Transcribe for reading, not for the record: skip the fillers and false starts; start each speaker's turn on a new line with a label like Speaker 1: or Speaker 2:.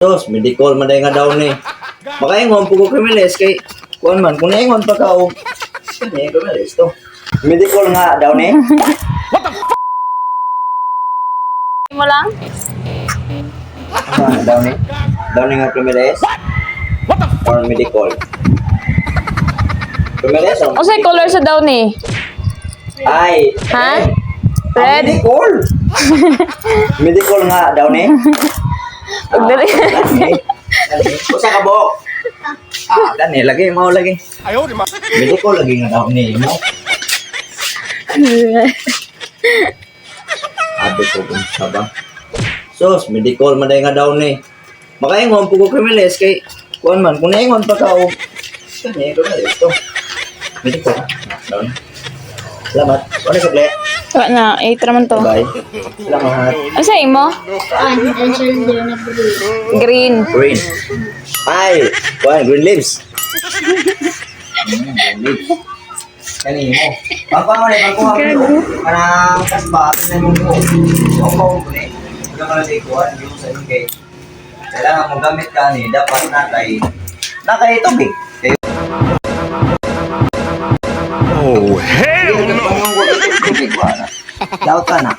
Speaker 1: Tos, medical man nga daw ni. Makaingon po ko criminals kay kuan man kung naingon pa ka og kani criminals to. Medical nga daw ni.
Speaker 2: Mo lang?
Speaker 1: Ah, daw ni. Daw ni nga criminals. What the Or medical. Criminals or
Speaker 2: Unsay color sa downy?
Speaker 1: Ay,
Speaker 2: Ha?
Speaker 1: red. Ah,
Speaker 2: Red?
Speaker 1: medical. Medical nga daw ni.
Speaker 2: Pagdali.
Speaker 1: Gani. Usa ka buok. Ah, gani lagi mo lagi. Medical lagi nga daw ni mo. Abi ko kung ba. Sos, medical man nga daw ni. Makaingon po ko criminals kay kuan man kung naingon pa ka og kani criminals to. Medical daw ni. Salamat. Wala sa play.
Speaker 2: Wala na, 8 raman to.
Speaker 1: Bye. Salamat.
Speaker 2: Ano sa imo?
Speaker 3: Kuan, ang shoulder na blue.
Speaker 2: Green.
Speaker 1: Green. Ay, kuan green leaves. Green leaves. Kani mo. Pangkuha mo ni, pangkuha mo ni. Kanang kasba, kanang mo. Pangkuha mo ni. Wala ka na sa ikuan, hindi mo sa inyo kay. Kailangan mo gamit ka ni, dapat na kay tubig. Kay
Speaker 4: Oh, hell
Speaker 1: no! Tubig ba na? Daot ka na.